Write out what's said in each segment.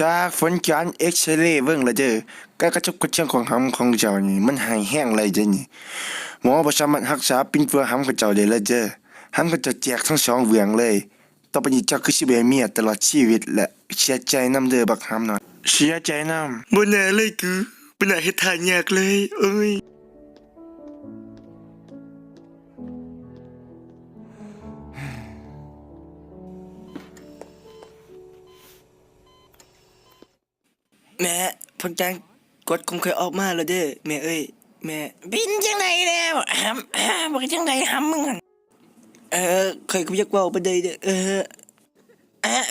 ຈາກຜົນການເອັກຊະເລເບິ່ງແລ້ວເດີ ການກະທົບກະເທືອນຂອງຫຳຂອງເຈົ້ານີ້ ມັນຮ້າຍແຮງຫຼາຍເດີນີ້. ໝໍບໍ່ສາມາດຮັກສາປິ່ນປົວຫຳຂອງເຈົ້າໄດ້ແລ້ວເດີ. ຫຳຂອງເຈົ້າແຕກທັງສອງເບື້ອງເລີຍ. ຕໍ່ໄປນີ້ເຈົ້າຄືຊິບໍ່ໄດ້ເມຍຕະຫຼອດຊີວິດ ແລະ ເສຍໃຈນຳເດີບັກຫຳນ້ອຍ. ເສຍໃຈນຳ. ບໍ່ໜ້າເລີຍກູ, ບໍ່ໜ້າເຮັດທ່າຍາກເລີຍ. ໂອ້ຍ. ແມ່, ຜົນການກວດຂອງຂ້ອຍອອກມາແລ້ວເດີ ແມ່ເອີຍ ແມ່. ເປັນຈັ່ງໃດແລ້ວ ຫຳ? ວ່າຈັ່ງໃດຫຳມຶງຫັ້ນ? ເອີ ຂ້ອຍກໍບໍ່ຢາກເວົ້າປານໃດເດີ. ເອີ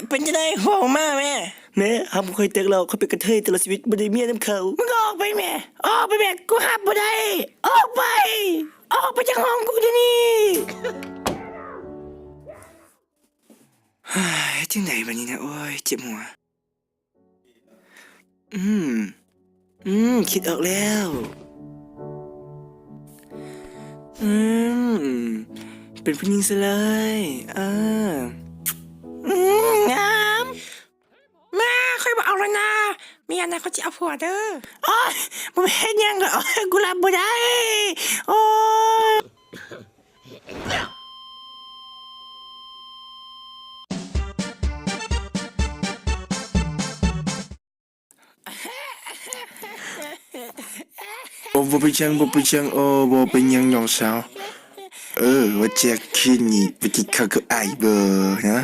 ເປັນຈັ່ງໃດ ເວົ້າມາແມ່. ແມ່, ຫຳຂ້ອຍແຕກແລ້ວ, ຂ້ອຍເປັນກະເທີຍຕະຫຼອດຊີວິດ, ບໍ່ໄດ້ເມຍນຳເຂົາ. ມຶງອອກໄປແມ່, ອອກໄປແມ່, ກູຮັບບໍ່ໄດ້. ອອກໄປ, ອອກໄປຈາກຫ້ອງກູດຽວນີ້. ເຮັດຈັ່ງໃດບາດນີ້ນະ, ໂອ້ຍ ເຈັບຫົວ. ອືມ ອືມ ຄິດອອກແລ້ວ. ອືມ ເປັນຜູ້ຍິງຊະເລີຍ. ເອີ ອືມ ງາມ. ແມ່, ຂ້ອຍບໍ່ເອົາແລ້ວນາ, ມີອັນໃດຂ້ອຍຊິເອົາຜົວເດີ. ໂອ້ຍ ບໍ່ເຮັດຫຍັງດອກ, ໂອ້ຍ ກູຮັບບໍ່ໄດ້. ໂອ້ຍ. ໂອ້ ບໍ່ເປັນຫຍັງ ບໍ່ເປັນຫຍັງ. ໂອ້ ບໍ່ເປັນຫຍັງນ້ອງສາວ. ເອີ ວ່າແຈກຄືນນີ້ໄປກິນເຂົ້າກັບອ້າຍບໍ່ນະ?